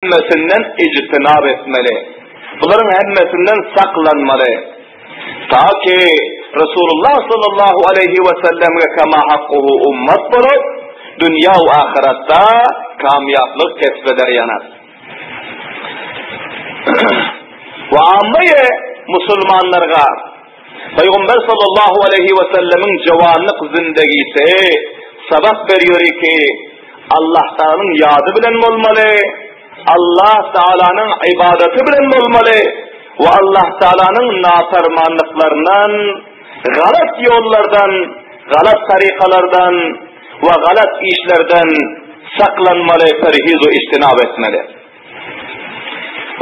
hemmesinden ijtinap etmeli. Bularyň hemmesinden saklanmaly. Ta ki Resulullah sallallahu aleýhi we sellemge kema hakkuhu ummat bolup, dünýä we ahyratda kamýaplyk kesp eder ýanar. We ammaýe musulmanlarga Pygamber sallallahu aleýhi we sellemiň jowanlyk zindegisi sabak berýär ki, Allah Tagalanyň ýady bilen bolmaly, Allah Tagalanyň ybadaty bilen bolmaly we Allah Tagalanyň napermanlyklaryndan, galat ýollardan, galat tarykalardan we galat işlerden saklanmaly, perhiz we ijtinap etmeli.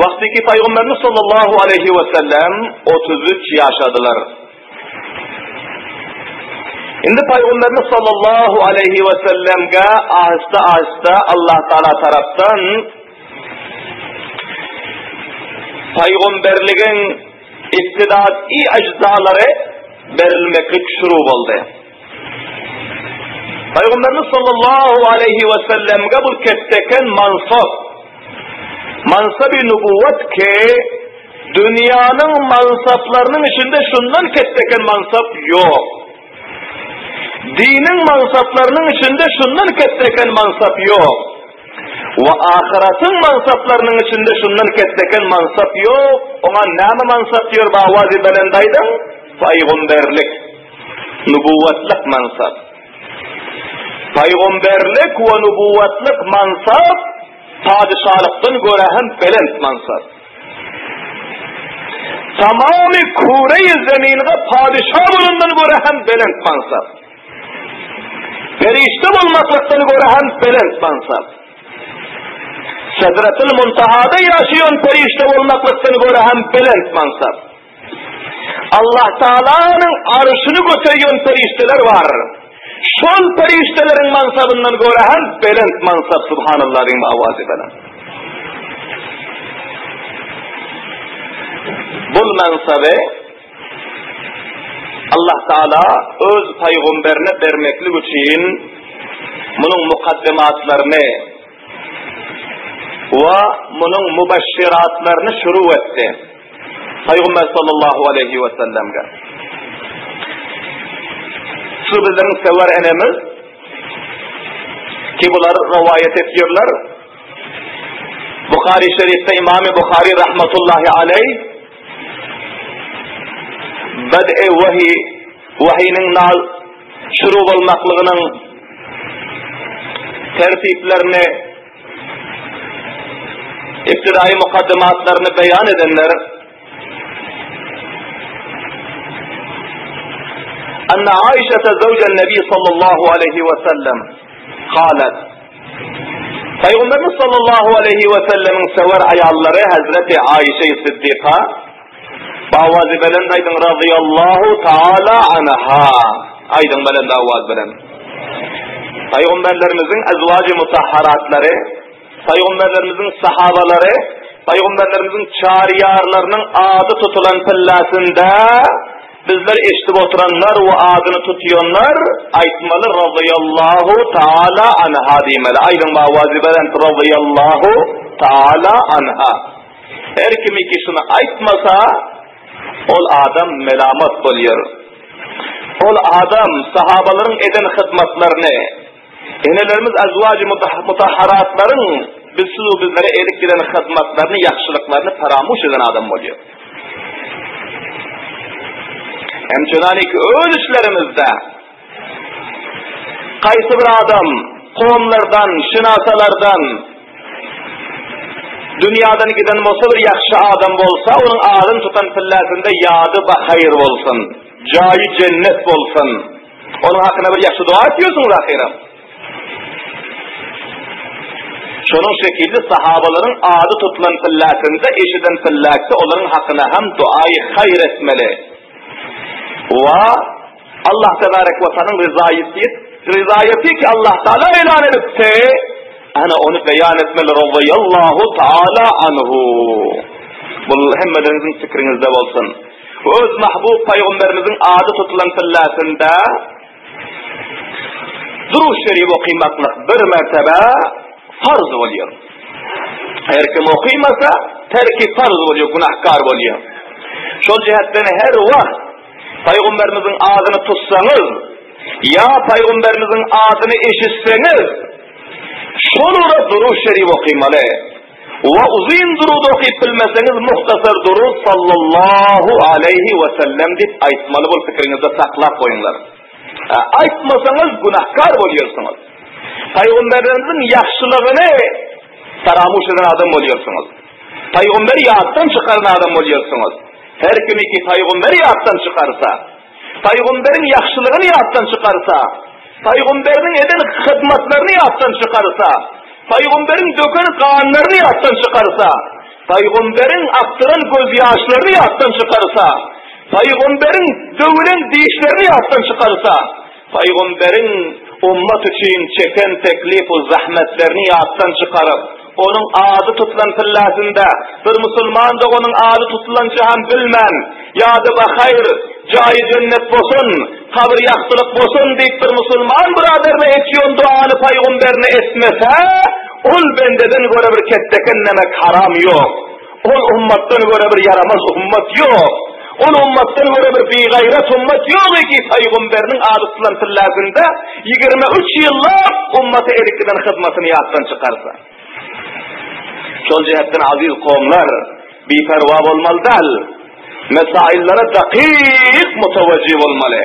Wagty ki Pygamberimiz sallallahu aleýhi we sellem 33 ýaşadylar. Indi Pygamberimiz sallallahu aleýhi we sellemge ahista-ahista Allah Taala tarapdan pygamberligiň ibtidai ajzalary berilmeklik şuru boldy. Pygamberimiz sallallahu aleýhi we sellemge bu ketdeken mansap mansaby nubuwwat ki Dünýäniň mansaplarynyň içinde şundan ketdeken mansap ýok. Diniň mansaplarynyň içinde şundan ketdeken mansap ýok. We ahyratyň mansaplarynyň içinde şundan ketdeken mansap ýok. Oňa näme mansap diýer bu awazy belent aýdyň? Paýgomberlik. Nubuwwatlyk mansap. Paýgomberlik we nubuwwatlyk mansap Padyşalykdan görä hem belent mansap. Tamamy küreýi zeminge padyşa bolandan görä hem belent mansap. Perişde bolmaklykdan görä hem belent mansap. Sedretil Muntahada ýaşaýan perişde bolmaklykdan görä hem belent mansap. Allah Taalanyň arşyny göterýän perişdeler bar. Şol perişdeleriň mansabyndan görä hem belent mansap Subhanallah diýiň awazy belent. Bul mansaby Allah Taala öz pygamberine bermeklik üçin munuň mukaddematlaryny we munuň mubaşşiratlaryny şuru etdi. Pygamber sallallahu aleýhi we sellemge. Şu bizleriň sewer enemiz ki bular rowaýat etýärler. Buhary şerifde İmam Buhary rahmetullahi aleýh Bed'i wehi wahiniň nal şuru bolmaklygynyň tertiplerini Ibtidaýy mukaddymatlaryny beýan edenler Anna Aişe zewjen Nebi sallallahu aleyhi ve sellem kalet Peygamberimiz sallallahu aleyhi ve sellemiň sewer aýallary Hazreti Aişe Siddiqa Awazy belent aýdyň radiyallahu taala anha aýdyň belent awaz bilen. Pygamberlerimiziň azwajy mutahharatlary, pygamberlerimiziň sahabalary, pygamberlerimiziň çaryýarlarynyň ady tutulan pillasynda bizler eşidip oturanlar we adyny tutýanlar aýtmaly radiyallahu taala anha diýmeli. Aýdyň awazy belent radiyallahu taala anha. Her kimiki şuny aýtmasa, ol adam melamat bolýar. Ol adam sahabalaryň eden hyzmatlaryny, enelerimiz azwajy mutahharatlaryň bizsiz bizlere edip giden hyzmatlaryny, ýagşylyklaryny paramuş eden adam bolýar. Hem çönaniki öz işlerimizde Haýsy bir adam kowumlardan, şynasalardan dünýadan giden bolsa, bir ýagşy adam bolsa, onuň adyny tutan pilläsinde ýady bahaýyr bolsun, jaýy jennet bolsun. Onuň hakyna bir ýagşy doga etýärsiňiz ahyram. Şonuň şekilli sahabalaryň ady tutulan pilläsinde, eşiden pilläkde olaryň hakyna hem duaýy haýyr etmeli. Wa Allah tebarek we taalaň ryzaýeti, ryzaýeti ki Allah taala elan edipdi, ana ony beýan etmeli razyýallahu taala anhu. Bu hemmeleriňiziň pikiriňizde bolsun. Öz mahbub pygamberimiziň ady tutulan pillasynda Durud şerif okymaklyk bir mertebe farz bolýar. Her kim okymasa, terki farz bolýar, günahkar bolýar. Şol jähetden her wagt Pygamberimiziň adyny tutsaňyz, ýa Pygamberimiziň adyny eşitseňiz, şol ura durud şerif okymaly. We uzyn durud okyp bilmeseňiz, muhtasar durud sallallahu aleýhi we sellem diýip aýtmaly bol pikiriňizde saklap goýuňlar. Aýtmasaňyz günahkar bolýarsyňyz. Pygamberimiziň ýagşylygyny taramuş eden adam bolýarsyňyz. Pygamberi ýatdan çykaran adam bolýarsyňyz. Her kim ki pygamberi ýatdan çykarsa, pygamberiň ýagşylygyny ýatdan çykarsa, pygamberiniň eden hyzmatlaryny ýatdan çykarsa, pygamberiň döken ganlaryny ýatdan çykarsa, pygamberiň akdyran gözýaşlaryny ýatdan çykarsa, pygamberiň döwülen dişlerini ýatdan çykarsa, Pygamberiň ummat üçin çeken teklif u zahmetlerini ýatdan çykaryp, onuň ady tutulan pillasynda bir musulman doganyň ady tutulança hem bilmän, ýa-da bahaýr, jaýy jennet bosun, kabry ýagtylyk bosun diýip bir musulman byraderine etýon duany pygamberine etmese, ol bendeden görä bir ketdeken nemek haram ýok. Ol ummatdan görä bir ýaramaz ummat ýok. Ol ummatdan görä bir bigaýrat ummat ýok ki, pygamberiniň ady tutulan pillasynda 23 ýyllap ummata edip giden hyzmatyny ýatdan çykarsa. Şol jähetden aziz kowumlar, biperwa bolmaly däl. Mesaillere dakyk mutawajjih bolmaly.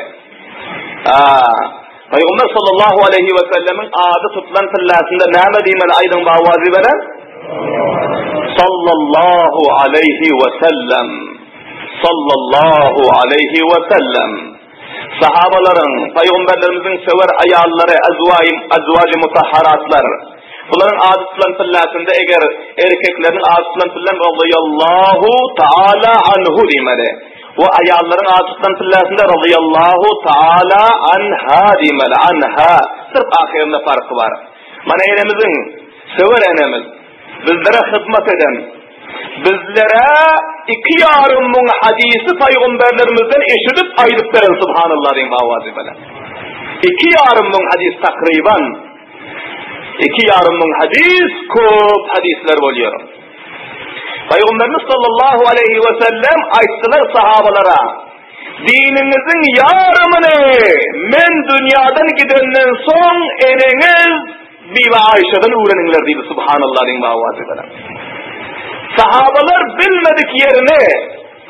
Pygamber sallallahu aleýhi we sellemiň ady tutulan pillasynda näme diýmeli aýdyň bawazy bilen? Sallallahu aleýhi we sellem. Sallallahu aleýhi we sellem. Sahabalaryň, pygamberlerimiziň söwer aýallary, azwaýy, azwajy mutahharatlar. Bularyň ady tutulan pillasynda eger erkekleriniň ady tutulan pillan radiyallahu taala anhu diýmeli. We aýallaryň ady tutulan pillasynda radiyallahu taala anha diýmeli. Anha. Syrf ahyrynda farky bar. Mana enemiziň, söwer enemiz, bizlere hyzmat eden, bizlere 2,5 müň hadisi paýgamberlerimizden eşidip aýdyp beren subhanallah diýiň bawazy bilen. 2,5 müň hadis takryban 2,5 müň hadis köp hadisler bolýar. Pygamberimiz sallallahu aleýhi we sellem aýtdylar sahabalara, Diniňiziň ýarymyny men dünýadan gidenden soň eneňiz Bibi Aýşadan öwreniňler diýdi subhanallah diýiň bawazy bilen. Sahabalar bilmedik ýerini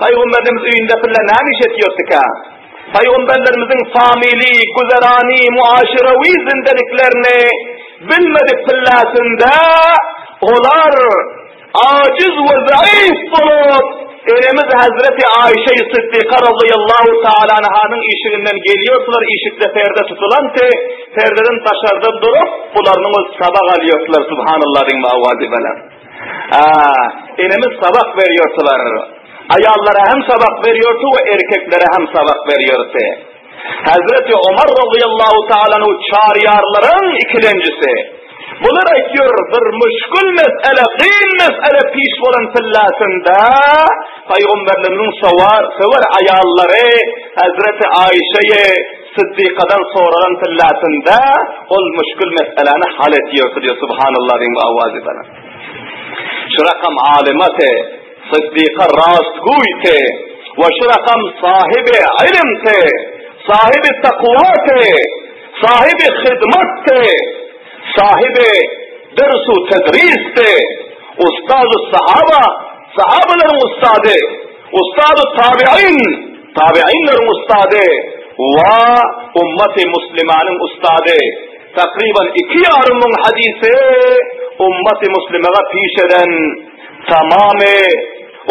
Pygamberimiz öýünde pille näme iş etýärdikä? Pygamberlerimiziň famili, güzerany, muaşirawi zindeliklerini bilmedik pillasynda olar ajiz we zaif bolup, enemiz Hazreti Aýşe-i Siddyka razyýallahu taala anhanyň işiginden gelýärdiler, işikde perde tutulandy, perdeden daşarda durup, bularynyň öz sabak alýardylar, subhanallah diýiň owazy bilen. Enemiz sabak berýärdiler. Aýallara hem sabak berýärdi we erkeklere hem sabak berýärdi. Hazreti Omar razyýallahu taala anhu çaryýarlaryň ikilenjisi. Bular aýtýar, bir müşgül mesele, kyn mesele piş bolan pillasynda pygamberlerimiziň sowar, söwer aýallary Hazreti Aýşeýe Siddykadan soralan pillasynda ol müşgül meseläni hal etýärdi diýýär, subhanallah diýiň bu owazy bilen. Şu rakam alymaty, Syddyka rastgöýti we şu rakam sahyby ylymty, sahyby takwaty, sahyby hyzmatty, sahyby ders-u tedrisdi, ustaz-u sahaba, sahabalaryň ustady, ustaz-u tabi'in, tabi'inleriň ustady we ummaty muslimanyň ustady, takryban 2,5 müň hadysy ummaty muslimaga piş eden Tamamy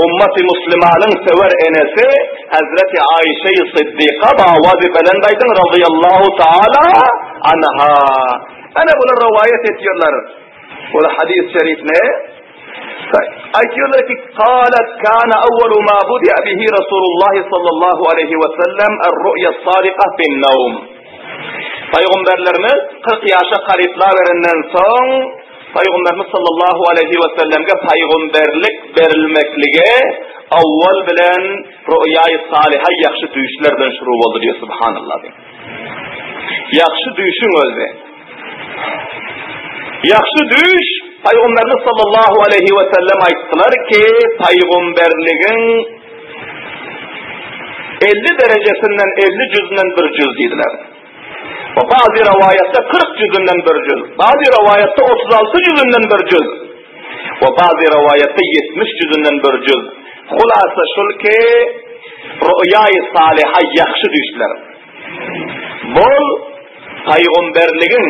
ummaty muslymanyň söwer enesi Hezreti Aýşe-i Syddyka bawazy belent aýdyň razyýallahu taala anha. Ana bular rowaýat etýärler. Ol hadys şerif ne? Aýtýarlar ki, qalat kana awwalu ma budi'a bihi Rasulullah sallallahu aleyhi we sellem er-ru'ya sadiqa fin nawm. Pygamberlerimiz 40 ýaşa garyplaberenden soň Pygamberimiz sallallahu aleýhi we sellemge pygamberlik berilmekligi awwal bilen ruýaýy salyha ýagşy düýşler bilen şuru boldy diýýär subhanallah diýip. Ýagşy düýşüň özi. Ýagşy düýş. Pygamberimiz sallallahu aleýhi we sellem aýtdylar ki, pygamberligiň 50 derejesinden 50 jüzünden bir jüz diýdiler. We bazy rowaýatda 40 jüzünden bir jüz, bazy rowaýatda 36 jüzünden bir jüz we bazy rowaýatda 70 jüzünden bir jüz. Hulasa şul ki, ruýaý salyha ýagşy düýşler. Bol pygamberligiň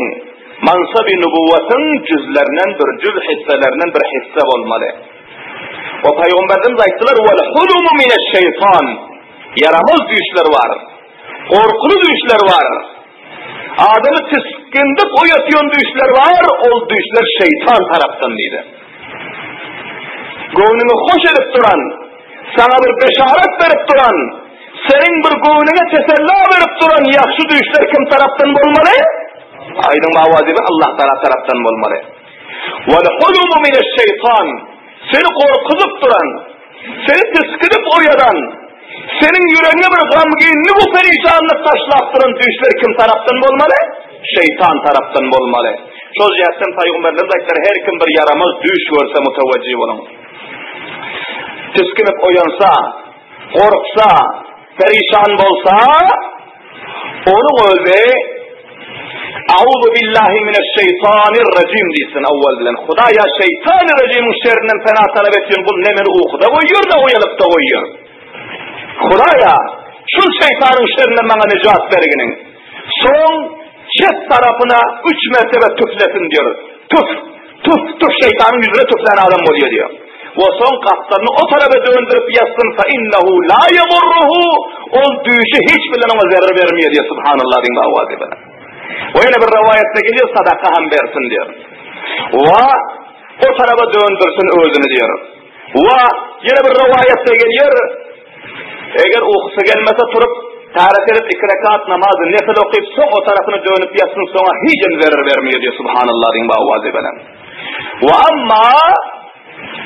mansaby nubuwatyň jüzlerinden bir jüz, hisselerinden bir hisse bolmaly. We pygamberimiz aýtdylar, Wal hulumu mineş-şeýtan. Ýaramaz düýşler bar. Gorkuly düýşler bar. Adamy tisgindip oýatýan düýşler bar, ol düýşler şeýtan tarapdan diýdi. Göwnüňi hoş edip duran, saňa bir beşaret berip duran, seniň bir göwnüňe tesella berip duran ýagşy düýşler kim tarapdan bolmaly? Aýdyň mawazyby Allah Taala tarapdan bolmaly. Wal hulumu mineş-şeýtan. Seni gorkuzyp duran, seni tisginip oýadan, seniň ýüregiňe bir gamgynlyk we perişanlyk taşlap duran düýşler kim tarapdan bolmaly? Şeýtan tarapdan bolmaly. Şol jähtden pygamberlerimiz aýtdylar, her kim bir ýaramaz düýş görse mutewejji boluň. Tisginip oýansa, gorksa, perişan bolsa, onuň özi Auzu billahi mineşşeýtanirrajim diýsin awwal bilen. Hudaýa şeýtany rejimiň şerrinden pena talap etýän bul ne meni ukuda goýýar, ne oýalypda goýýar. Hudaýa, şul şeýtanyň şerrinden maňa nejat berginiň. Soň çep tarapyna üç mertebe tüflesin diýär. Tüf, tüf, tüf şeýtanyň ýüzüne tüflän adam bolýar diýär. We soň gapdalyny o tarapa döndürip ýatsyn fa innehu la ýedurruhu ol düýşi hiç bilen oňa zerer bermeýär diýär subhanallah diýen owazy bilen. We ýene bir rowaýatda gelýär sadaka hem bersin diýär. We o tarapa döndürsin özüni diýär. We ýene bir rowaýatda gelýär Eger ukusy gelmese turup, täret edip iki rekat namazy nefil okyp, soň o tarapyna dönüp ýatsyn, soňa hijem zerer bermeýär diýýär, subhanallah diýiň bu owazy bilen. We amma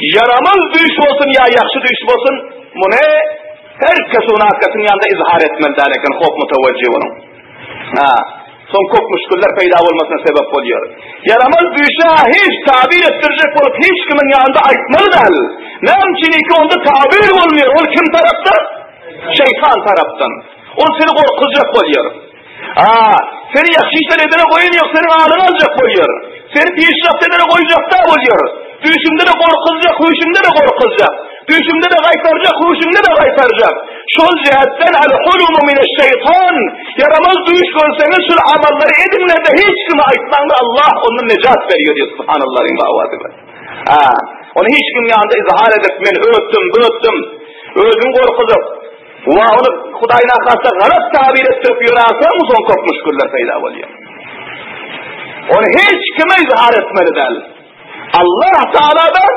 ýaramaz düýş bolsun ýa ýagşy düýş bolsun, muny her kes unakasyn ýanynda izhar etmeli däl eken, hop mutawajjih boluň. Ha, soň köp müşgiller peýda bolmasyna sebäp bolýar. Ýaramaz düýşe hiç tabir etdirjek bolup hiç kimiň ýanynda aýtmaly däl. Näme üçin ki onda tabir bolmaýar? Ol kim tarapdan? Şeýtan tarapdan. Ol seni gorkuzjak bolýar. Ha, seni ýagşy işler edene goýan ýok, seniň alyňy aljak bolýar. Seni pişrap edene goýjak da bolýar. Düýşüňde-de gorkuzjak, hüşüňde-de gorkuzjak. Düýşüňde-de gaýtarjak, hüşüňde-de gaýtarjak. Şol jähetden al-hulumu mineş-şeýtan, ýaramaz düýş görseňiz şul amallary ediňler-de hiç kime aýtmaňlar Allah ondan nejat berýär diýýär subhanallahyň bawazy bilen. Ha, ony hiç kimiň ýanynda izhar edip men ötdüm, bötdüm, özüňi gorkuzyp, wa ony Hudaý nahasta galat tabir etdirip ýöräňsoň soň köp müşgiller peýda bolýar. Ony hiç kime izhar etmeli däl. Allah Teala'dan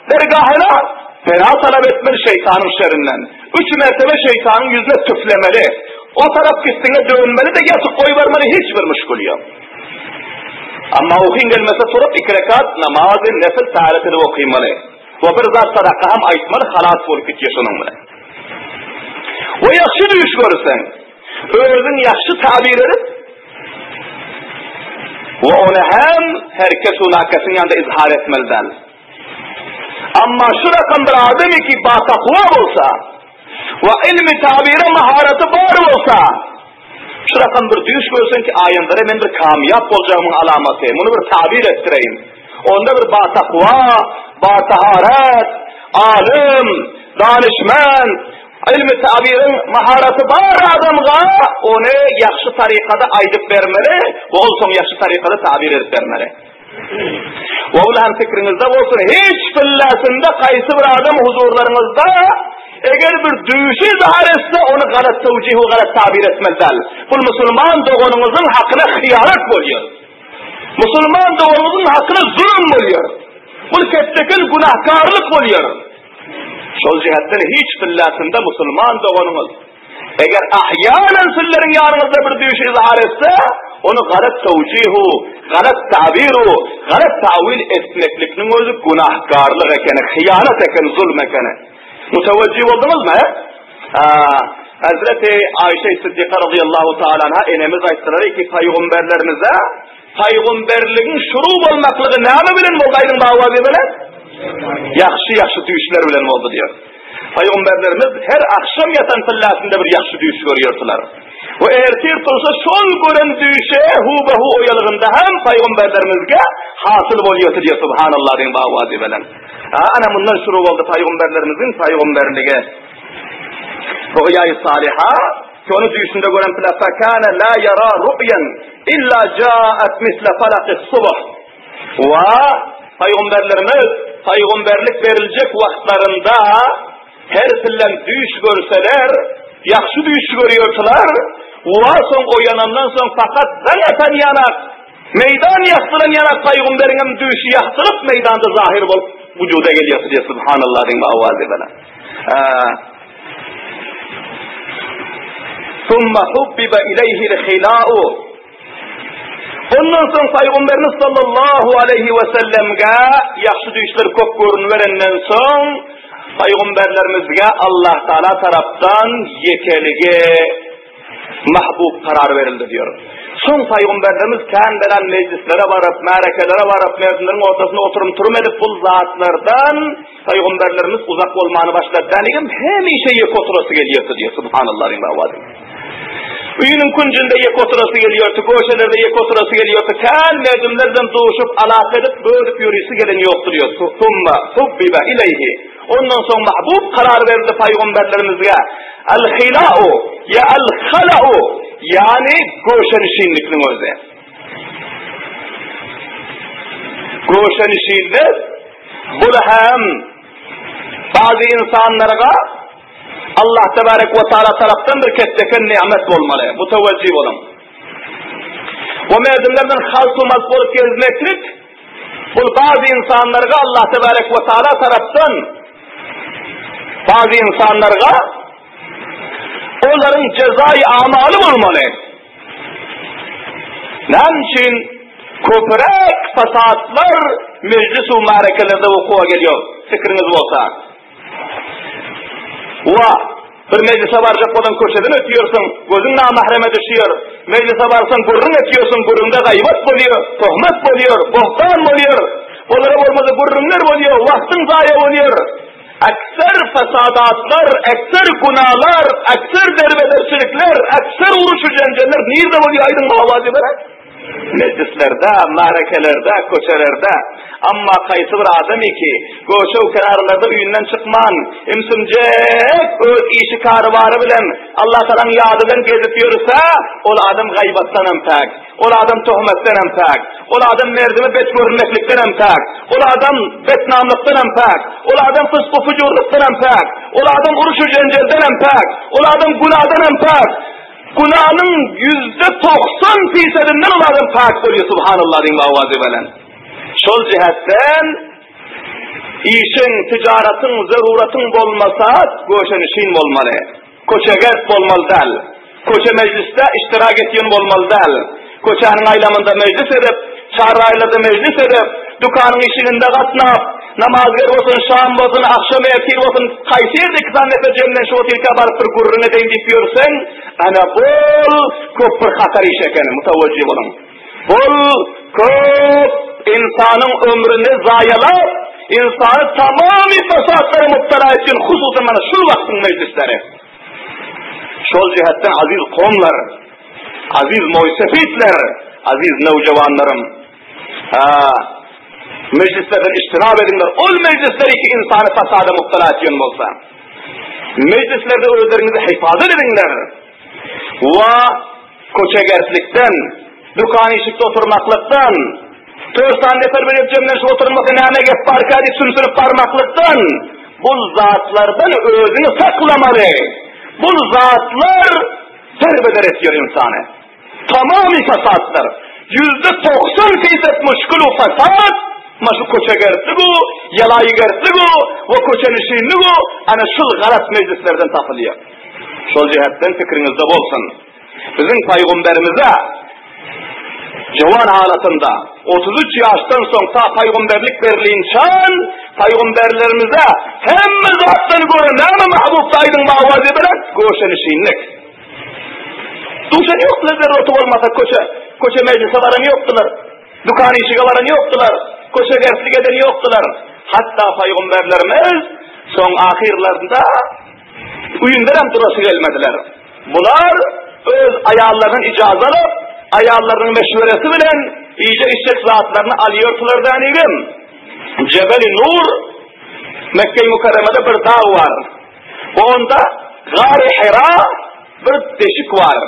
dergahyna pena talap etmeli şeýtanyň şerinden. Üç mertebe şeýtanyň ýüzüne tüflemeli. O tarap gitdiňe dönmeli-de ýatyp goýbermeli hiç bir müşgül ýok. Amma ukyň gelmese turup iki rekat namazy nefil täret edip okymaly. We bir zat sadaka hem aýtmaly halas bolup gitýär şonuň bilen. We ýagşy düýş görseň, özüň ýagşy tabir edip, We ony hem her kes unakesiň ýanynda izhar etmeli däl. Amma şu rakam bir adam ki batakwa bolsa we ilmi tabire maharaty bar bolsa, şu rakam bir düýş görseň ki aýyndara men bir kamýap boljagymyň alamaty, muny bir tabir etdireýin. Onda bir batakwa, bataharet, alym, danyşmend, Ylmy tabyryň maharaty bar adamga ony ýagşy tarykada aýdyp bermeli we ol soň ýagşy tarykada tabyr edip bermeli. We ol hem pikiriňizde bolsun, hiç pilläsinde haýsy bir adam huzurlaryňyzda eger bir düýşi izhar etse, ony galat tewjih we galat tabyr etmeli däl. Bul musulman doganyňyzyň hakyna hyýanat bolýar. Musulman doganyňyzyň hakyna zulum bolýar. Bul ketdekin günahkarlyk bolýar. Şol jähetden hiç pilläsinde musulman doganyňyz, eger ahýanan sizleriň ýanyňyzda bir düýşi yzhar etse, ony galat tewjihu, galat tabiru, galat tawil etmeklikniň özi günahkarlyk ekeni, hyýanat ekeni, zulm ekeni. Mutewejjih bolduňyzmy, he? Hazreti Aýşe Siddiqa radiyallahu ta'ala anha enemiz aýtdylar ki, pygamberlerimize. Paýgamberligiň şuru bolmaklygy näme bilen boldy aýdyň bawazy bilen? Ýagşy ýagşy düýşler bilen boldy diýýär. Paýgamberlerimiz her agşam ýatan pillasynda bir ýagşy düýş görýärdiler. We ertir tursa şol gören düýşe hu-be-hu oýalygynda hem paýgamberlerimizge hasyl bolýardy diýýär subhanallah diýiň bawazy bilen. Ha ana mundan şuru boldy paýgamberlerimiziň paýgamberligi. Ruýaýy salyha Şony düýşünde gören pile fekâne lâ yerâ ru'yen illâ câet misle falakis subh. Wa Pygamberlerimiz pygamberlik beriljek wagtlarynda her pillem düýş görseler, ýagşy düýş görýärdiler. Wa soň oýanandan soň fakat daň atan ýanak, meýdan ýagtylan ýanak pygamberiňem düýşi ýagtylyp meýdanda zahir bolup wujuda gelýärdi diýip subhanallah diýip awazy bilen. Summa hubbiba ileýhil hila'u. Ondan soň Pygamberimiz sallallahu aleýhi we sellemge ýagşy düýşler köp görüniberenden soň pygamberlerimizge Allah Taala tarapdan ýekeligi mahbub karar berildi diýär. Soň pygamberlerimiz kän beren mejlislere baryp, märekelere baryp, merdimleriň ortasynda oturum turum edip bul zatlardan Pygamberlerimiz uzak bolmany başlady. Dänigem hemişe ýeke oturasy gelýärdi diýýär. Subhanallah diýip awazy. Öýüniň künjünde ýeke oturasy gelýärdi, göşelerde ýeke oturasy gelýärdi. Kän merdimler bilen duşup, alaka edip, bölüp ýörisi gelen ýokdy diýýär. Summa hubbiba ileýhi. Ondan soň mahbub karar berildi pygamberlerimizge. Al-hila'u ýa al-hala'u, ýagny göşenişinlikniň özi. Göşenişinlik Bul hem bazy insanlarga Allah tebarek we taala tarapdan bir ketdeken nimet bolmaly. Mutewejjih boluň. Bu merdimlerden haltumaz bolup gezmeklik bul bazy insanlarga Allah tebarek we taala tarapdan bazy insanlarga olaryň jezai amaly bolmaly. Näme üçin köpräk fasatlar mejlis we märekelerde wukuwa gelýär, pikiriňiz bolsa? Wa, bir mejlise barjak bolsaň köçeden ötýärsiň, gözüň namahreme düşýär. Mejlise barsaň gürrüň etýärsiň, gürrüňde gaýbat bolýar, töhmet bolýar, bohtan bolýar. Olara bolmasa gürrüňler bolýar, wagtyň zaýa bolýar. Ekser fesadatlar, ekser günalar, ekser derbederçilikler, ekser uruş-u-jenjeller nirde bolýar aýdyň mawazy beren? Mejlislerde, märekelerde, köçelerde. Amma kaýsy bir adamy ki, göçe-u kenarlarda öýünden çykman, ümsümjek öz işi-kary-bary bilen Allatagalaň ýady bilen gezip ýörse, ol adam gaýbatdanam päk. Ol adam töhmetdenem päk. Ol adam merdime bet görünmeklikdenem päk. Ol adam betnamlykdanam päk. Ol adam fysk-u-fujurlykdanam päk. Ol adam uruş-u-jenjeldenem päk. Ol adam günadanam päk. Günanyň 90% fisedinden ol adam päk bolýar, subhanallah diýiň owazy bilen. Şol jähetden işiň, tijaratyň, zeruratyň bolmasa, göşenişin bolmaly. Köçegert bolmaly däl. Köçe mejlisde iştirak etýän bolmaly däl. Köçäniň aýlamynda mejlis edip, çarraýlarda mejlis edip, dükanyň işiginde gatnap, namazger bolsun, şam bolsun, agşam ertir bolsun, haýsy ýerde iki sany nefer jemlenşip otyrka baryp bir gürrüň edeýin diýip ýörseň, ana bul köp bir hatar iş ekeni, mutawajjy boluň. Bul köp ynsanyň ömrüni zaýalap, ynsany tamamy fasatlara mubtala etýän hususan mana şul wagtyň mejlisleri. Şol jähetden aziz kowumlar, aziz moýsefitler, aziz nowjawanlarym, ha, mejlislerden içtinap ediňler. Ol mejlisler iki ynsany fasada mubtala etýän bolsa, mejlislerde özleriňizi hifazat ediňler. Wa Köçegertlikden, dükan işikde oturmaklykdan, tört sany nefer bilen jemlenişip oturmasa näme gep barka diýip sümsünip barmaklykdan, bul zatlardan özüňi saklamaly. Bul zatlar derbeder etýär ynsany. Tamamy fasatdyr. 90% fisat muşkul fasat, ma şu köçegertlik-u, ýalaýygertlik-u we köçenişinlik-u ana şul galat mejlislerden tapylýar. Şol jähetden pikiriňizde bolsun. Biziň pygamberimize jowan halatynda 33 ýaşdan soň ta pygamberlik berilinçän pygamberlerimize hemme zatdan görä näme mahbubdy aýdyň mawazy bilen göşenişinlik. Duşan ýokdular zerurty bolmasa köçe, köçe mejlise baran ýokdular. Dükan işige baran ýokdular. Köçe gerslik eden ýokdular. Hatda paýgamberlerimiz soň ahyrlarynda öýündenem durasy gelmediler. Bular öz aýallaryndan ijaza alyp, aýallarynyň meşweresi bilen iýjek-içjek zatlaryny alýardylar dänigim. Jebeli Nur Mekge-i Mükerremede bir dag bar. Onda Gary Hira bir deşik bar.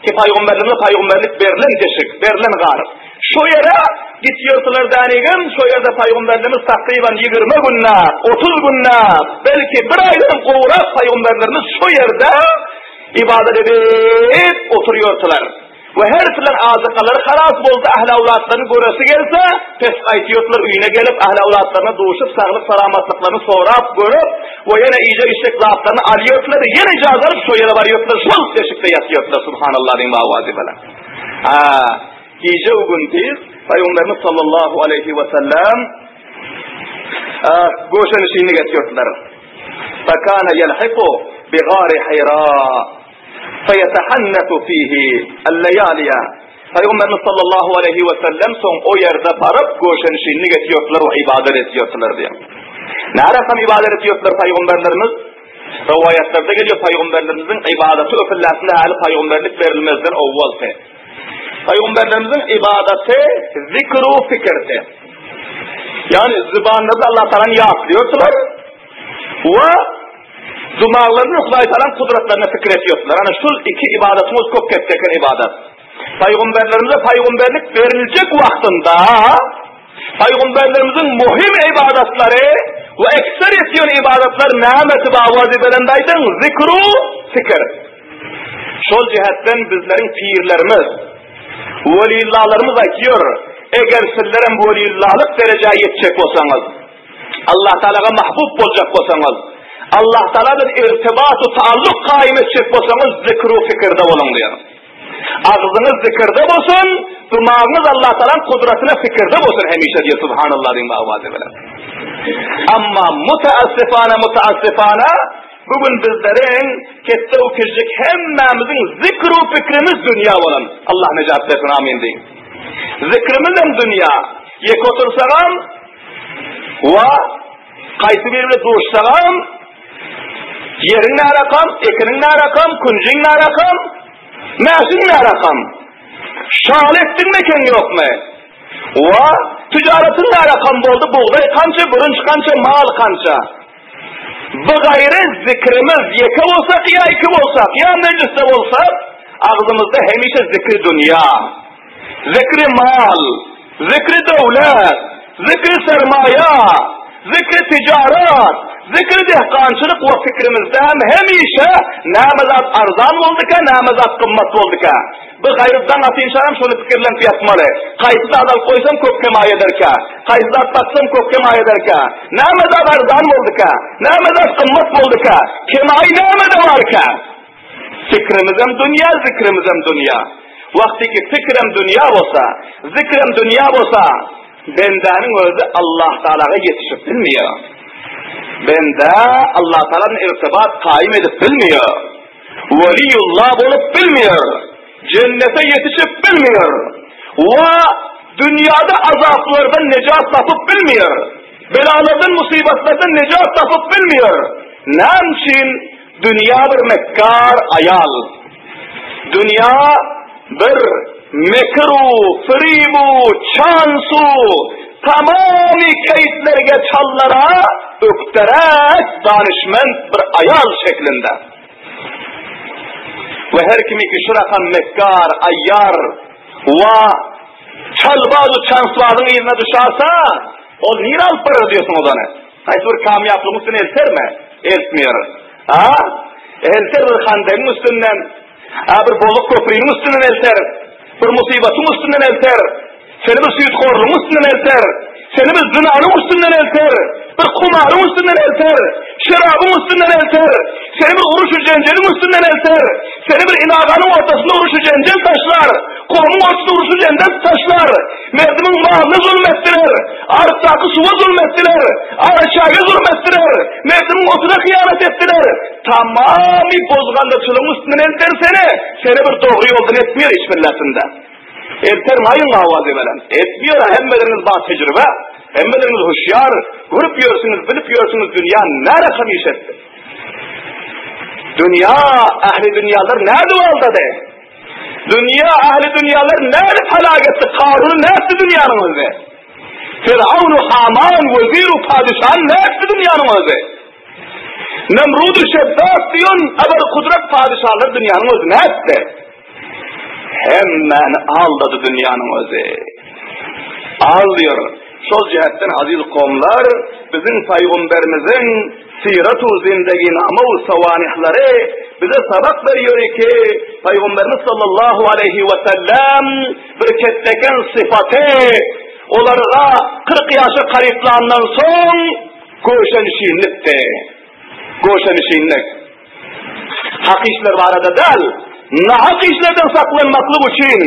Ki paýgamberlerimize paýgamberlik berlen deşik, berlen gar. Şo ýere gitýärdiler dänigim, şo ýerde paýgamberlerimiz takryban 20 günläp, 30 günläp, belki bir aýdan gowrak paýgamberlerimiz şo ýerde ibadat edip oturýardylar. We her filan azykalary halas bolsa ähli-awlatlaryny göresi gelse, pes gaýtýardylar öýüne gelip ähli-awlatlaryna duşup saglyk-salamatlyklaryny sorap görüp we ýene iýjek-içjek zatlaryny alýardylar ýene ijaza alyp şo ýere barýardylar şol deşikde ýatýardylar subhanallah diýiň bawazy bilen. Ha, gije we gündiz Pygamberimiz sallallahu aleýhi we sellem göşenişini geçirdiler. Fakana yelhiku bi gari Hira. Feýetehannatu fihi el-leýaliýa. Pygamberimiz sallallahu aleýhi we sellem soň o ýerde baryp göşenişinlik etýärdiler we ybadat etýärdiler diýýär. Närakam ybadat etýärdiler pygamberlerimiz? Rowaýatlarda gelýär pygamberlerimiziň ybadaty öpülläsinde häli pygamberlik berilmezden owwalky. Pygamberlerimiziň ybadaty zikru fikirdi. Ýagny zybanlarda Allah Taalany ýatlaýardylar we Dumaglaryny Hudaý Tagalaň gudratlaryna pikir etýärdiler. Ana şul iki ybadatyň özi köp gep çeken ybadat. Paýgamberlerimize paýgamberlik beriljek wagtynda paýgamberlerimiziň muhim ybadatlary we ekser etýän ybadatlar nämesi bar wezipelende aýdyň, zikru fikir. Şol jähetden bizleriň pirlerimiz, welillalarymyz aýtýar, eger sizlerem welillalyk derejä ýetjek bolsaňyz, Allah Tagalaga mahbub boljak bolsaňyz, Allah Tagala bilen irtibat-u taalluk gaýym etjek bolsaňyz, zikr-u fikirde boluň diýýär. Agzyňyz zikirde bolsun, dumagyňyz Allah Tagalaň kudratyna fikirde bolsun hemişe diýýär Subhanallah diýiň awazy bilen. Amma mutaassifana mutaassifana bu gün bizleriň ketde u kijik hemmämiziň zikr-u fikrimiz dünýä bolan. Allah nejat bersin amin diýiň. Zikrimizem dünýä. Ýeke otursagam Wa, haýsy biri bilen duşsagam, ýeriň närakam, ekiniň närakam, künjiň närakam, mäşiň närakam. Şaly ekdiňmi ekeň ýokmy? Wa, tijaratyň närakam boldy, bugdaý kança, bürünç kança, mal kança. Bu gaýry zikrimiz ýeke bolsak ýa iki bolsak, ýa mejlisde bolsak, agzymyzda hemişe zikri dünýa. Zikri mal, zikri döwlet, zikri sermaýa, zikri tijarat, zikri dehkançylyk we pikrimizde hem hemişe näme zat arzan bolduka, näme zat gymmat bolduka. Bu gaýry daň atynçaram şony pikirlenip ýatmaly. Haýsy zat alyp goýsam köp kemaý ederkä? Haýsy zat satsam köp kemaý ederkä? Näme zat arzan bolduka? Näme zat gymmat bolduka? Kemaý nämede barka? Pikrimizem dünýä, zikrimizem dünýä. Wagtyky pikirem dünýä bolsa, zikrem dünýä bolsa, bendäniň özi Allah Tagalaga ýetişip bilmeýär. Bende Allah Tagala bilen irtibat kaýym edip bilmeýär. Weliýullah bolup bilmeýär. Jennete ýetişip bilmeýär. We dünýäde azaplardan nejat tapyp bilmeýär. Belalardan, musybatlardan nejat tapyp bilmeýär. Näme üçin? Dünýä bir mekgar aýal. Dünýä bir mekir-u, firib-u, çans-u, tamamy keýtlerge çallara ökderäk danyşment bir aýal şeklinde. We her kimiki şu rakam mekgar, aýýar we çalbaz-u çansbazyň yzyna düşarsa, ol nirä alyp barar diýersiňiz ony? Haýsy bir kamýaplygyň üstüne eltermi? Eltmeýär. A? Elter bir handegiň üstünden, a bir bozuk köpriniň üstünden elter, bir musybatyň üstünden elter, seni bir süýthorlugyň üstünden elter, seni bir zynanyň üstünden elter, bir kumaryň üstünden elter, şerabyň üstünden elter, seni bir uruşy-jenjeliň üstünden elter, seni bir ilaganyň ortasynda uruşy-jenjel taşlar, kowmuň ortasynda uruşy-jenjel taşlar, Merdimiň malyna zulum etdiler, arykdaky suwa zulum etdiler, araçäge zulum etdiler, merdimiň otuna hyýanat etdiler. Tamamy bozgandaçylygyň üstünden elter seni, seni bir dogry ýoldan etmeýär hiç bir läsinde. Elterin aýyň awazy bilen. Etmiýär hemmeleriňiz bar tejribe. Hemmeleriňiz hüşýar, görüp ýörsüňiz, bilip ýörsüňiz dünýä närakam iş etdi. Dünýä ähli dünýäler nädip aldady? Dünýä ähli dünýäler nädip helak etdi? Karuny nätdi dünýäniň özi? Firawun Haman wezir padyşany nätdi dünýäniň özi? Nemrud-u Şeddat diýen abar kudret padyşalar dünýäniň özi nätdi? Hemmäni aldady dünýäniň özi. Aldyr. Şol jähetden aziz kowumlar, biziň paýgamberimiziň siratu zindeginama we sawanihlary bize sabak berýär ki, paýgamberimiz sallallahu aleýhi we sellem bir ketdeken sypaty olarga 40 ýaşa karyplandan soň göşenişinlikdi. Göşenişinlik. Hak işler barada däl, nahak işlerden saklanmaklyk üçin,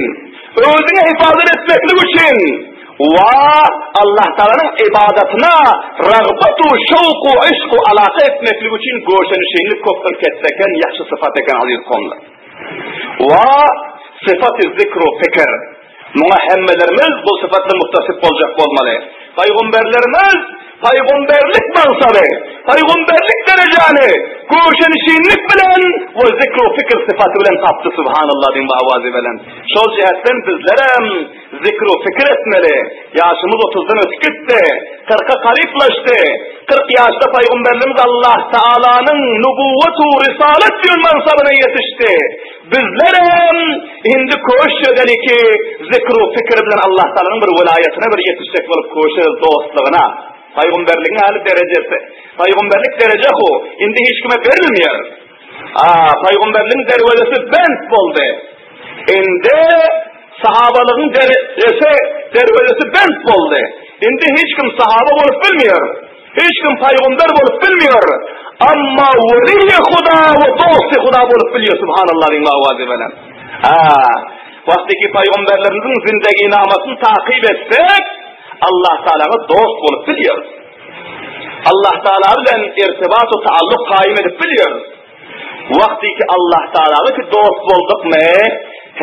özüňi hifazat etmeklik üçin we Allah Tagalanyň ybadatyna ragbat-u, şowk-u, yşk-u alaka etmeklik üçin göşenişinlik köp bir ketde eken, ýagşy sypat eken aziz kowumlar. We syfaty zikr-u pikir. Muňa hemmelerimiz bu sypatla muttasyp boljak bolmaly. Pygamberlerimiz pygamberlik mansamy, pygamberlik derejäni göwşenişinlik bilen we zikr-u pikir sypaty bilen tapdy Subhanallah diýiň bu awazy bilen. Şol jähetden bizlerem zikr-u pikir etmeli. Ýaşymyz otuzdan ötüp gitdi. Kyrka garyplaşdy. 40 ýaşda pygamberlerimiz Allah Taalanyň nubuwwat-u risalet diýen mansabyna ýetişdi. Bizlerem indi köşş edeli ki, zikr-u pikir bilen Allah Tagalanyň bir welaýatyna bir ýetişjek bolup köşeris dostlugyna. Pygamberligiň aly derejesi. Pygamberlik dereje hu, indi hiç kime berilmeýär. A, pygamberligiň derwezesi bent boldy. Indi sahabalygyň derejesi, derwezesi bent boldy. Indi hiç kim sahaba bolup bilmeýär. Hiç kim paýgamber bolup bilmeýär. Amma weliýi Huda we dosty Huda bolup bilýär. Subhanallah diýiň awazy bilen. Ha, wagtyky paýgamberlerimiziň zindeginamasyny takyp etsek, Allah Taalaga dost bolup bilýär. Allah Taala bilen irtibat we taalluk kaýym edip bilýär. Wagtyky Allah Taalaga ki dost boldukmy,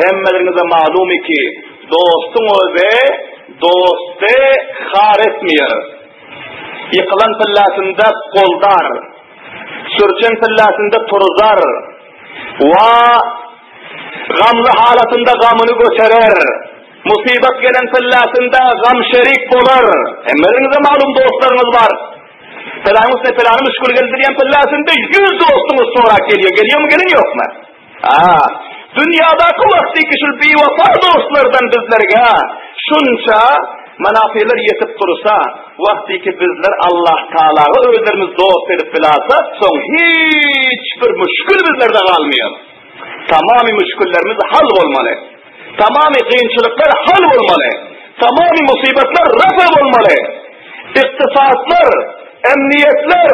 hemmeleriňize malumy ki, dostuň özi dosty har etmeýär. Ýykylan pillasynda goldar, sürçen pillasynda turzar, wa gamly halatynda gamyny göterer, musybat gelen pillasynda gam şerik bolar. Hemmeleriňize malum dostlaryňyz bar. Pelanyň üstüne pelany müşgül geldi diýen pillasynda 100 dostuňyz sorap gelýär. Gelýärmi, gelen ýokmy? A, dünýädäki wagtyky şul biwepa dostlardan bizlerge şunça manafylar ýetip dursa, wagtyky bizler Allah Tagalaga özlerimiz dost edip bilasak, soň hiç bir müşgül bizlerde galmaýar. Tamamy müşgüllerimiz hal bolmaly. Tamamy kynçylyklar hal bolmaly. Tamamy musybatlar rafa bolmaly. Ykdysatlar, emniýetler,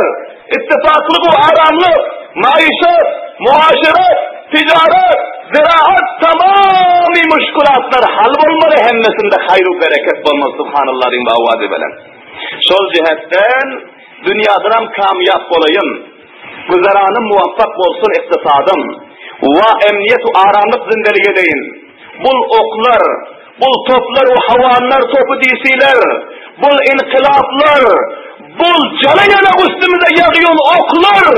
ittifaklyk we aramlyk, maişet, muaşeret, tijaret, ziraat tamamy muşkulatlar hal bolmaly, hemmesinde haýr we bereket bolmaly Subhanallah diýiň bu awazy bilen. Şol jihetden dünýadanam kamýap bolaýyn. Güzeranym muwaffak bolsun ykdysadym we emniýet we aramlyk zindelik edeýin. Bul oklar, bul toplar we hawanlar topy diýsiler, bul inkylaplar, bul jala ýanak üstümize ýagýan oklar,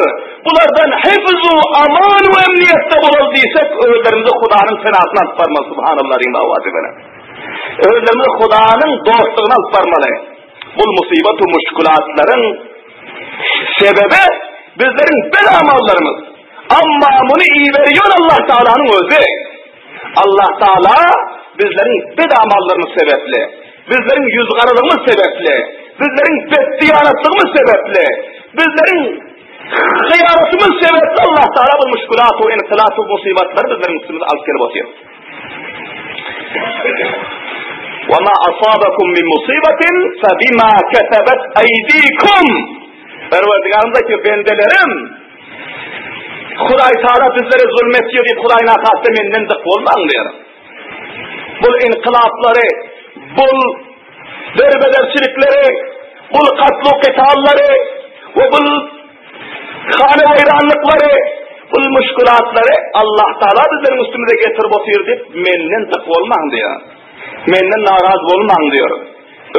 bulardan hifz u aman we emniýetde bolaly diýsek, özlerimizi Hudanyň penasyna alyp barmaly, subhanallah diýiň awazy bilen. Özlerimizi Hudanyň dostlugyna alyp barmaly. Bul musybat we muşkulatlaryň sebebi bizleriň bet amallarymyz. Amma muny iberýän Allah Taalanyň özi. Allah Taala bizleriň bet amallarymyz sebäpli, bizleriň ýüzgaralygymyz sebäpli, bizleriň betdiýanatlygymyz sebäpli, bizleriň hyýanatymyz sebäpli Allah Taala bu muşkulat we inqilat we musybatlary bizleriň üstümize alyp gelip otyr. Wa ma asabakum min musibatin fa bima kasabat aydikum. Perwerdigarymyz aýtýar, bendelerim, Hudaý Taala bizlere zulm etýär diýip Hudaý nakasda menden dyk bolmaň diýär. Bul inkylaplary, bul derbederçilikleri, bul katlu kitallary we bul haneweýranlyklary, bul muşkulatlary Allah Taala bizleriň üstümize getirip otyr diýip menden dyk bolmaň diýär. Menden narazy bolmaň diýýär.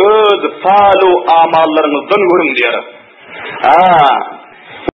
Öz palu amallaryňyzdan görüň diýýär. Ha.